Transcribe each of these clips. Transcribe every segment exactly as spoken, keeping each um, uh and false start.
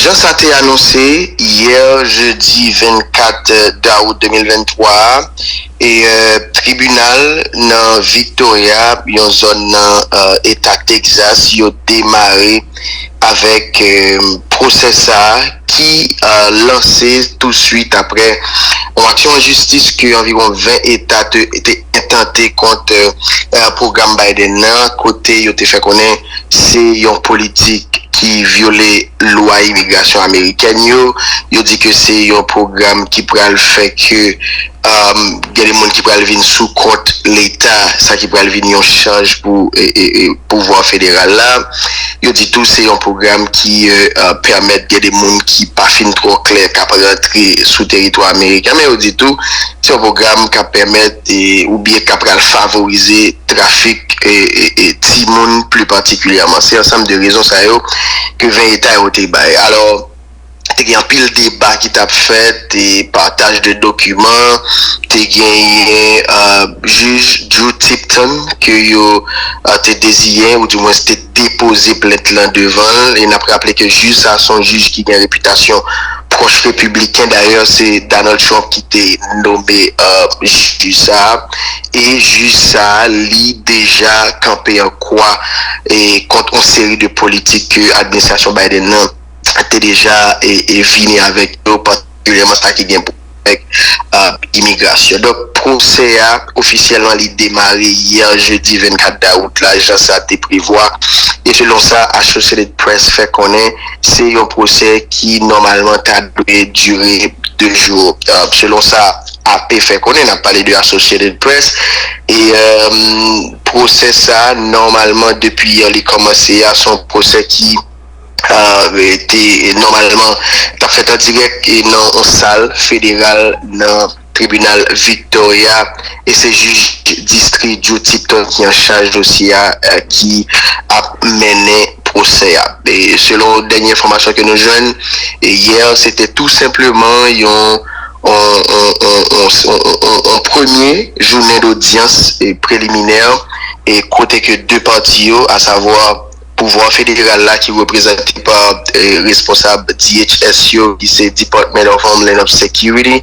Jan sa te anonse, yè jedi vennkat dawout de mil venntwa a, e, e, tribinal nan Victoria, yon zòn nan, e, eta Texas, yo demare avèk, e, pwosè sa a ki, e, lanse touswit apre yon aksyon enjistis ke anviwon ven eta te, te entante kont, e, e, pwogram Biden nan, kote yo te fè konnen se yon politik ki vyole lwa imigrasyon amerikèn yo. Yo di ke se yon pwogram ki pral fè ke, um, gen de moun ki pral vin sou kont Leta, sa ki pral vin yon chaj pou, e, e, e, pouvwa federal la. Yo di tou se yon pwogram ki, e, e, pèmèt gen de moun ki pa fin twò klè k ap rantre sou teritwa ameriken, men yo di tou se yon pwogram k ap pèmèt, e, oubyen k ap pral favorize trafik, e, e, e timoun pli patikilyèman. Se ansanm de rezon sa yo ke ven eta yo te bay. Alò, te gen anpil deba ki t ap fèt, e pataj de dokiman, te genyen, e, jij Drew Tipton ke yo, e, te deziyen, ou dimwens te depoze plent lan devan l. E n ap raple ke jij sa a se yon jij ki gen repitasyon pwòch repibliken. Dayè, se Donald Trump ki te nome, e, jij sa a. E jij sa a, li deja kanpe an kwa, e, kont yon seri de politik ke administrasyon Biden nan te deja, e, e vini avèk yo, patikilyèman sa ki gen pou avèk, e, imigrasyon. Donk, pwosè a, ofisyèlman, li demare yè, jedi vennkat dawout la, jan sa te prevwa. E selon sa Associated Press fè konnen, se yon pwosè ki nòmalman ta dwe dire de jou. E, selon sa A P fè konnen, n ap pale de Associated Press. E, e, pwosè sa, nòmalman, depi, e, li kòmanse a, se yon pwosè ki, e, te, nòmalman, t ap fèt an dirèk, e, nan yon sal federal nan tribinal Victoria, e se jij distri Drew Tipton ki an chaj dosye a, e, ki ap mennen pwosè a. E selon dènye enfòmasyon ke nou jwenn, e yè, se te tou senpleman yon, yon, yon, yon, yon, yon, yon, yon premye jounen dodyans, e, preliminè, e kote ke de pati yo, asavwa pouvwa federal la ki reprezante pa, e, responsab D H S yo, ki se Department of Homeland of Security,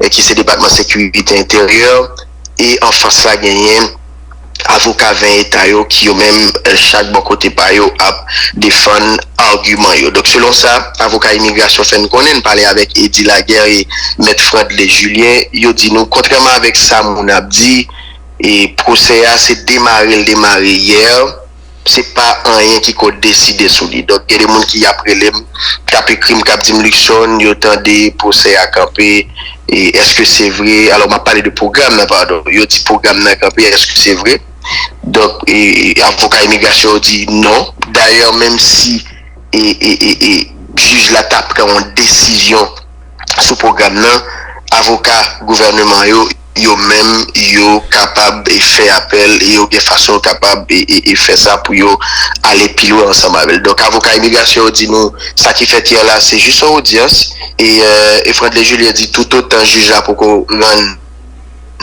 e ki se Depatman Sekirite Enteryè, e anfas la genyen avoka ven eta yo ki yo menm, e, chak bò kote pa yo ap defann agiman yo. Donk, selon sa avoka imigrasyon fè n konnen, n pale avèk Eddy Laguerre e Mèt Frandley Julien, yo di nou, kontrèman avèk sa moun ap di, e pwosè a se demare l demare yè, se pa anyen ki ko deside sou li. Donk, gen de moun ki ap rele m, k ap ekri m, k ap di m, Luckson, yo tande pwosè a kanpe, e èske se vre? Alò, m ap pale de pwogram nan, padon. Yo di pwogram nan kanpe, èske se vre? Donk, e, avoka imigrasyon yo di non. Dayè, menm si, e, e, e, e, jij la ta pran yon desizyon sou pwogram nan, avoka gouvènman yo, yo menm, yo kapab, e, fè apèl, e yo gen fason yo kapab, e, e, e fè sa pou yo ale pi lwen ansanm avè l. Donk, avoka imigrasyon yo di nou, sa ki fèt yè la, se jis yon odyans, e, e, e Frandley Julien di, toutotan jij la poko rann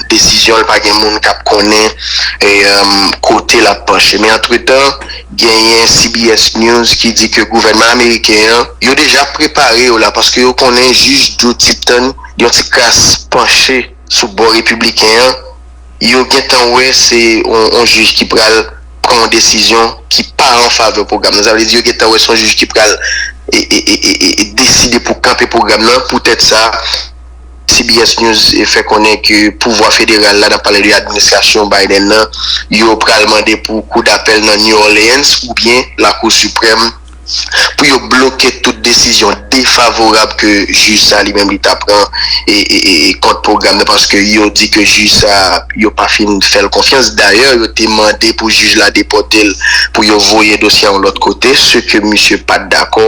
desizyon l, pa gen moun k ap konnen, e, um, kote l ap panche. Men antretan, genyen C B S News ki di ke gouvènman ameriken an, yo deja prepare yo la, paske yo konnen jij Drew Tipton yon ti kras panche sou bò repibliken an. Yo gentan wè se yon, yon jij ki pral pran yon desizyon ki pa an favè pwogram nan. Sa vle di yo gentan wè se yon jij ki pral, e, e, e, e, e, e deside pou kanpe pwogram nan. Poutèt sa, C B S News, e, fè konnen ke pouvwa federal la, n ap pale de administrasyon Biden nan, yo pral mande pou kou dapèl nan New Orleans oubyen Lakou Siprèm pou yo bloke tout desizyon defavorab ke jij sa li menm li ta pran, e, e, e, e kont pwogram nan, paske yo di ke jij sa, yo pa fin fè l konfyans. Dayè, yo te mande pou jij la depòte l, pou yo voye dosye a yon lòt kote, se ke misye pa t dakò.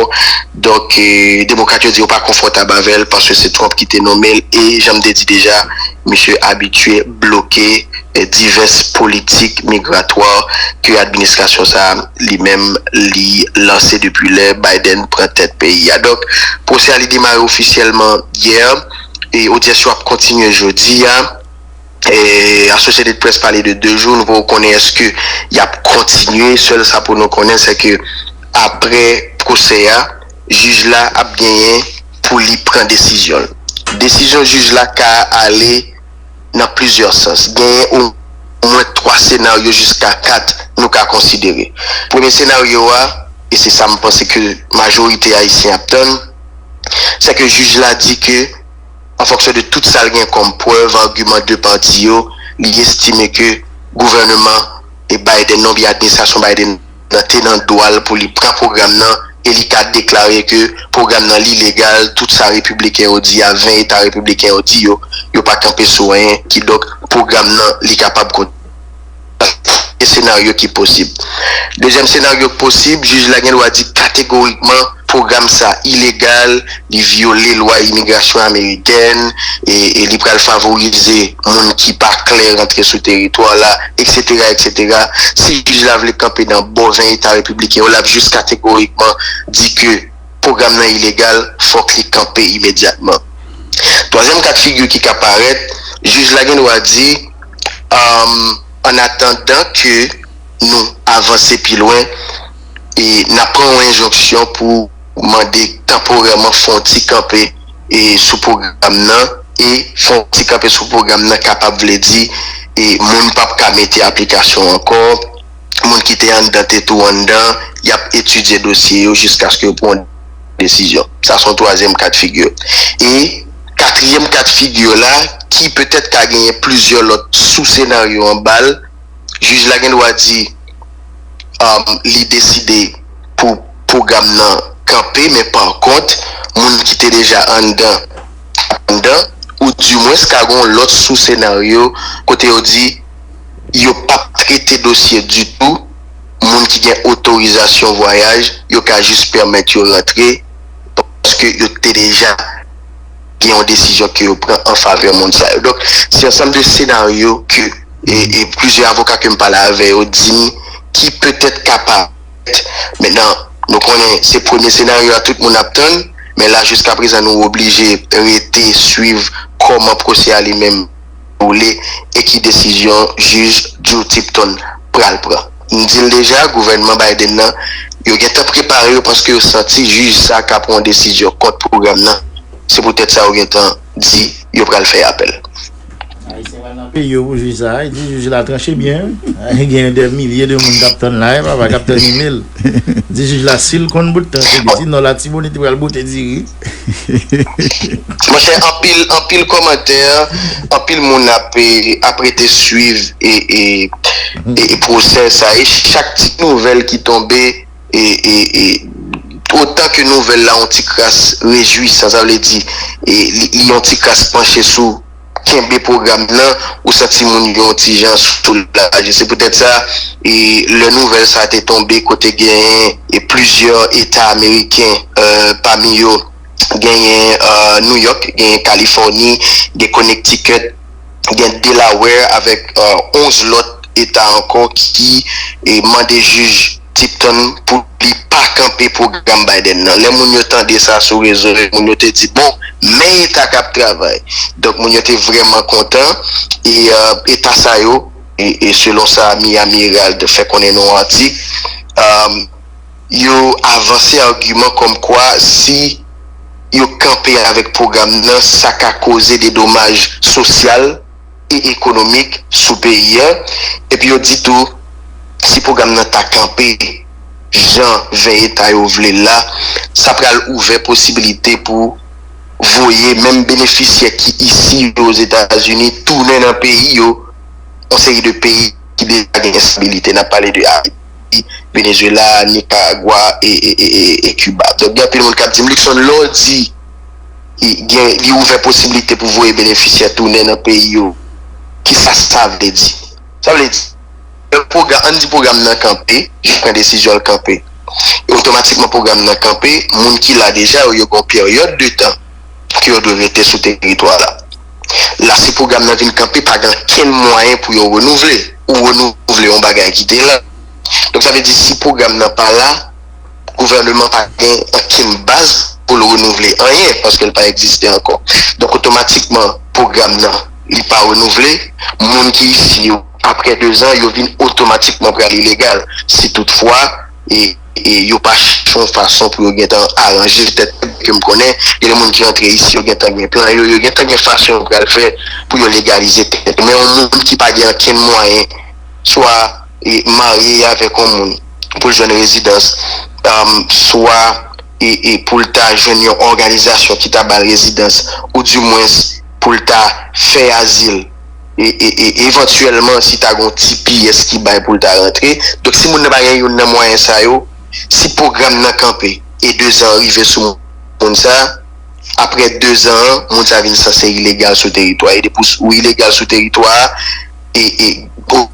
Donk, e, demokrat yo di yo pa konfòtab avè l, paske se Trump ki te nonmen l, e jan m te di deja, misye abitye bloke, e, divès politik migratwa ke administrasyon sa a li menm li lanse depi lè Biden pran tèt peyi a. Donk, pwosè a li demare ofisyèlman yè, e odyans yo ap kontinye jodi a. E Associated Press pale de de jou, nou poko konnen èske y ap kontinye. Sèl sa pou nou konnen, se ke apre pwosè a, jij la ap genyen pou li pran desizyon l. Desizyon jij la ka ale nan plizyè sans. Genyen omwen twa senaryo jiska kat nou ka konsidere. Premye senaryo a, e se sa m panse ke majorite ayisyen ap tann, se ke jij la di ke, an fonksyon de tout sa l gen kòm prèv, agiman de pati yo, li estime ke gouvènman e Biden nan, oubyen administrasyon Biden nan te nan dwa l pou li pran pwogram nan, e li ka deklare ke pwogram nan li legal, tout sa repibliken yo di a, ven eta repibliken yo di yo, yo pa kanpe sou anyen, kidonk pwogram nan li kapab kontinye. E senaryo ki posib. Dezyèm senaryo ki posib, jij la gen dwa di kategorikman pwogram sa ilegal, li vyole lwa imigrasyon amerikèn, e, e li pral favorize moun ki pa klè rantre sou teritwa la, etsetera, etsetera. Si jij la vle kanpe nan bò ven eta repibliken yo, l ap jis kategorikman di ke pwogram nan ilegal, fòk li kanpe imedyatman. Twazyèm ka de figi ki ka parèt, jij la gen dwa di, um, an atandan ke nou avanse pi lwen, e n ap pran yon enjonksyon pou mande tanporèman fè yon ti kanpe e sou pwogram nan, e fè yon ti kanpe sou pwogram nan kapab vle di, e moun p ap ka mete aplikasyon ankò, moun ki te anndan te tou anndan, y ap etidye dosye yo jiskaske yo pran yon desizyon. Sa se yon twazyèm ka de figi. E katriyèm ka de figi la, ki petèt ka genyen plizyè lòt sou senaryo anba l, jij la gen dwa di, um, li deside pou pwogram nan kanpe, men pa kont, moun ki te deja anndan, anndan, ou dimwens ka gen yon lòt sou senaryo kote yo di yo p ap trete dosye ditou, moun ki gen otorizasyon vwayaj, yo ka jis pèmèt yo rantre, paske yo te deja gen yon desizyon ke yo pran an favè moun sa yo. Donk, se ansanm de senaryo ke, e, e plizyè avoka ke m pale avè yo di m ki petèt ka parèt. Mentnan, nou konnen se premye senaryo a tout moun ap tann, men la, jiska prezan, nou oblije rete swiv kòman pwosè a li menm boule e ki desizyon jij Drew Tipton pral pran. M di l deja, gouvènman Biden nan, yo gentan prepare yo paske yo santi jij sa ka pran yon desizyon kont pwogram nan. Se poutèt sa yo gentan di yo pral fè apèl. Ayisyen pa nan peyi yo pou jij sa, di jij la tranche byen, wi. Genyen de milye de moun k ap tann la, wi, papa, k ap tann imèl. Di jij la, si l konn bout tranche byen, sinon Latibonit pral bote diri. Monchè, anpil, anpil kòmantè, anpil moun ap, e, ap rete swiv e, e, e, e pwosè sa. E chak ti nouvèl ki tonbe, e, e, e, otan ke nouvèl la yon ti kras rejwisan, sa vle di, e, li, li yon ti kras panche sou kenbe pwogram nan, ou santi moun yo yon ti jan soulaje. Se poutèt sa, e, lè nouvèl sa te tonbe, kote genyen, e, plizyè eta ameriken, e, pami yo, genyen, e, New York, genyen Kalifòni, gen Connecticut, gen Delaware avèk, e, onz lòt eta ankò ki, e, mande jij Tipton pou li pa kanpe pwogram Biden nan. Lè moun yo tande sa sou rezo yo, moun yo te di, bon, men eta k ap travay. Donk, moun yo te vrèman kontan. E, e, eta sa yo, e, e selon sa Miami Herald fè konnen nan yon atik, e, yo avanse agiman kòmkwa si yo kanpe avèk pwogram nan, sa ka koze de domaj sosyal e ekonomik sou peyi a. Epi yo di tou, si pwogram nan ta kanpe jan ven eta yo vle l la, sa pral ouvè posibilite pou voye menm benefisyè ki isi yo Ozetazini tounen nan peyi yo, yon seri de peyi ki deja gen enstabilite. N ap pale de Ayiti, Venezuela, Nicaragua e, e, e, e, e Cuba. Donk, gen anpil moun k ap di m, Luckson, lè w di li, gen, li ouvè posibilite pou voye benefisyè tounen nan peyi yo, kisa sa vle di? Sa vle di, lè pwogra-, ann di pwogram nan kanpe, jij pran desizyon l kanpe. E otomatikman pwogram nan kanpe, moun ki la deja yo, yo gen yon peryòd de tan ke yo dwe rete sou teritwa la. La, si pwogram nan vin kanpe, pa gen okenn mwayen pou yo renouvle ou renouvle yon bagay ki te la. Donk, sa vle di, si pwogram nan pa la, gouvènman pa gen okenn baz pou l renouvle anyen, paske l pa egziste ankò. Donk, otomatikman, pwogram nan, li pa renouvle. Moun ki isi yo, apre dezan, yo vin otomatikman pral ilegal. Si toutfwa, e, e yo pa chèche yon fason pou yo gentan aranje tèt yo. Ke m konnen, gen de moun ki rantre isi, yo gentan gen plan yo, yo gentan gen fason yo pral fè pou yo legalize tèt yo. Men yon moun ki pa gen ankenn mwayen, swa e, marye avèk yon moun pou l jwenn rezidans, um, swa e, e pou l ta jwenn yon òganizasyon ki ta ba l rezidans, oudimwens pou l ta fè azil, e, e, e evantyèlman si ta gen yon T P S ki bay pou l ta rantre. Donk, si moun nan pa gen youn nan mwayen sa yo, si pwogram nan kanpe e dezan an rive sou moun sa, apre dezan an, moun sa vin sanse ilegal sou teritwa. E depi w ilegal sou teritwa a, e, e, ou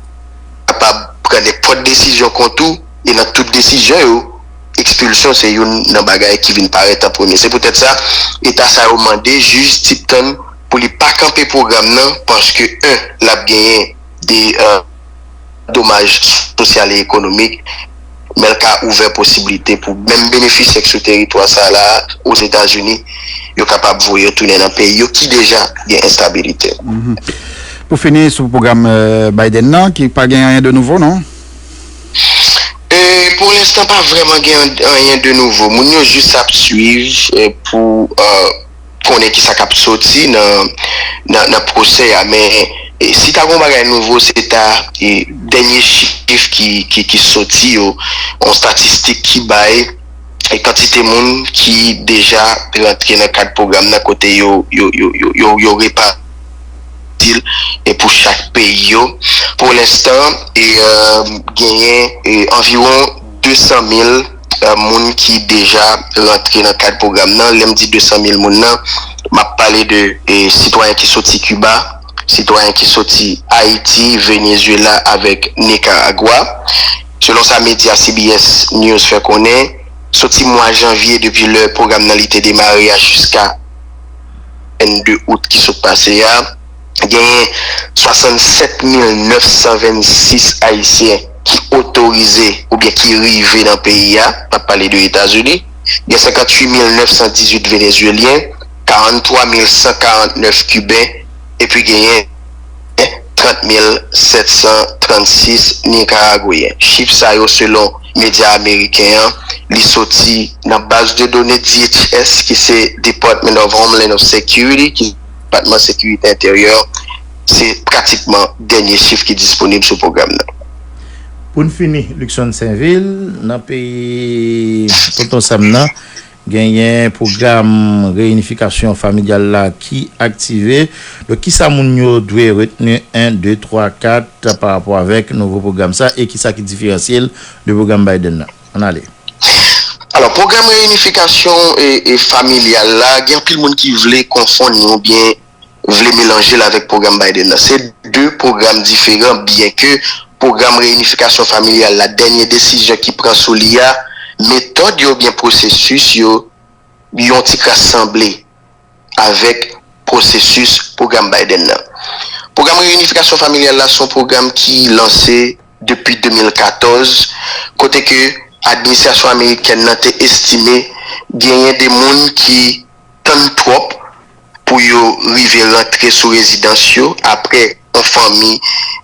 kapab pran nenpòt desizyon kont ou, e nan tout desizyon yo, ekspilsyon se youn nan bagay ki vin parèt an premye. Se poutèt sa, eta sa yo mande jij Tipton pou li pa kanpe pwogram nan, paske, en, l ap genyen de, euh, domaj sosyal e ekonomik, men l ka ouvè posiblite pou menm benefisye k sou teritwa sa la, Ozetazini, yo kapab voye yo tounen nan peyi yo ki deja gen enstabilite. Pou fini, sou pwogram, euh, Biden nan, ki pa gen anyen de nouvo, non? E, pou lenstan, pa vrèman gen anyen de nouvo. Moun yo jis ap swiv, e, pou, euh, konnen kisa k ap soti nan, nan, nan pwosè a. Men, e, si ta gen yon bagay nouvo, se ta, e, dènye chif ki, ki, ki soti yo, yon statistik ki bay, e, kantite moun ki deja rantre nan kad pwogram nan, kote yo, yo, yo, yo, yo, yo repa- til, e pou chak peyi yo. Pou lenstan, e, euh, genyen, e, anviwon de san mil, euh, moun ki deja rantre nan kad pwogram nan. Lè m di de san mil moun nan, m ap pale de, e, sitwayen ki soti Kiba, sitwayen ki soti Ayiti, Venezuela avèk Nikaragwa. Selon sa medya C B S News fè konnen, soti mwa janvye, depi lè pwogram nan li te demare a jiska vennde out ki sot pase a, genyen swasannsèt mil nèf san vennsis Ayisyen ki otorize oubyen ki rive nan peyi a, m ap pale de Etazini, gen senkantuit mil nèf san dizuit Venezyelyen, karanntwa mil san karantnèf Kiben, epi genyen trant mil sèt san trannsis Nikaragweyen. Chif sa yo selon medya ameriken an, li soti nan baz de done D H S, ki se Department of Homeland of Security, ki Depatman Sekirite Enteryè, se pratikman dènye chif ki disponib sou pwogram nan. Pou n fini, Luckson Sainvil, nan peyi Tonton Sam nan, genyen pwogram reyinifikasyon familyal la ki aktive. Donk, kisa moun yo dwe retni en, de, twa, kat pa rapò avèk nouvo pwogram sa e kisa ki diferansye l de pwogram Biden nan? Ann ale. Alò, pwogram reyinifikasyon e, e familyal la, gen anpil moun ki vle konfonn li oubyen vle melanje l avèk pwogram Biden nan. Se de pwogram diferan, byenke pwogram reyinifikasyon familyal la, dènye desizyon ki pran sou li a, metòd yo oubyen pwosesis yo yon ti kras sanble avèk pwosesis pwogram Biden nan. Pwogram reyinifikasyon familyal la se yon pwogram ki lanse depi de mil katòz, kote ke administrasyon amerikèn nan te estime genyen de moun ki tann twòp pou yo rive rantre sou rezidans yo apre yon fanmi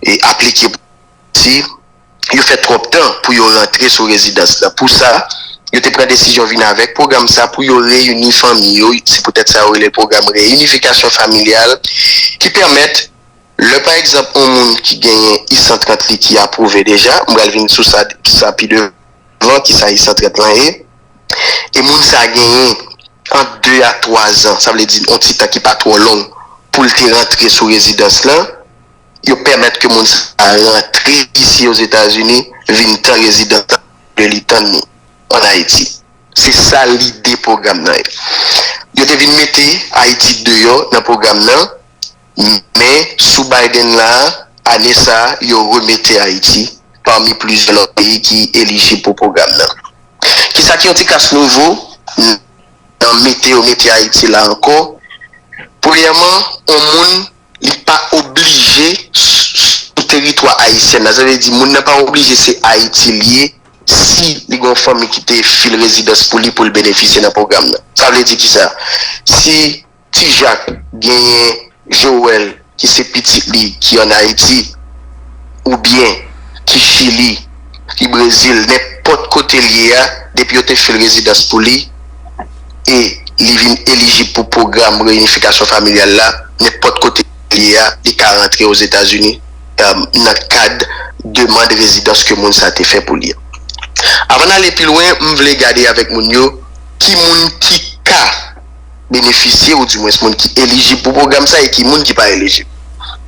e, aplike pou si yo fè twòp tan pou yo rantre sou rezidans lan. Pou sa, yo te pran desizyon vin avèk pwogram sa pou yo reyini fanmi yo. Se poutèt sa yo rele l pwogram reyinifikasyon familyal, ki pèmèt, lè pa egzanp, yon moun ki genyen I san trant li ki apwouve deja, m pral vin sou sa, sa pi devan, ki sa I san trant lan ye, e moun sa genyen ant de a twa zan, sa vle di yon ti tan ki pa twò long, pou l te rantre sou rezidans lan, yo pèmèt ke moun sa a rantre isi Ozetazini, vin tan rezidans lan, ke li tann li ann Ayiti. Se sa lide pwogram nan ye. Yo te vin mete Ayiti deyò nan pwogram nan, men sou Biden la, ane sa a, yo remete Ayiti pami plizyè lòt peyi ki elijib pou pwogram nan. Kisa ki yon ti kras nouvo nan mete yo mete Ayiti la ankò? Premyèman, yon moun li pa oblije sou teritwa ayisyen nan. Sa vle di, moun nan pa oblije se Ayiti li ye si li gen yon fanmi ki te fil rezidans pou li pou l benefisye nan pwogram nan. Sa vle di kisa? Si Ti Jak genyen Joel ki se pitit li ki ann Ayiti, oubyen ki Chili, ki Brezil, nenpòt nenpòt kote l ye a, depi yo te fè l rezidans pou li, e li vin elijib pou pwogram reyinifikasyon familyal la, nenpòt kote l ye a, li ka rantre Ozetazini, um, nan kad demann rezidans ke moun sa te fè pou li a. Avan n ale pi lwen, m vle gade avèk moun yo ki moun ki ka benefisye, oudimwens moun ki elijib pou pwogram sa, e ki moun ki pa elijib.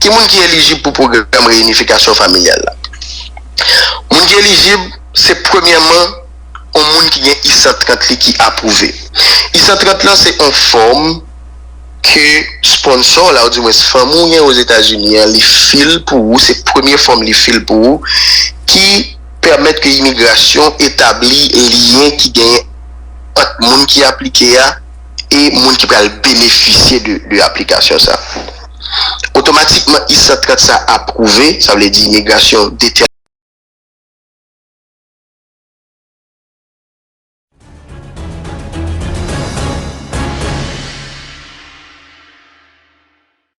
Ki moun ki elijib pou pwogram reyinifikasyon familyal la? Moun ki elijib, se premyèman yon moun ki gen I san trant li ki apwouve. I san trant lan se yon fòm ke sponsor la, oudimwens fanmi w gen Ozetazini an, li fil pou ou, se premye fòm li fil pou ou, ki pèmèt ke imigrasyon etabli lyen ki genyen ant moun ki aplike a e moun ki pral benefisye de, de aplikasyon sa. Otomatikman, I san trant sa apwouve, sa vle di imigrasyon detèmine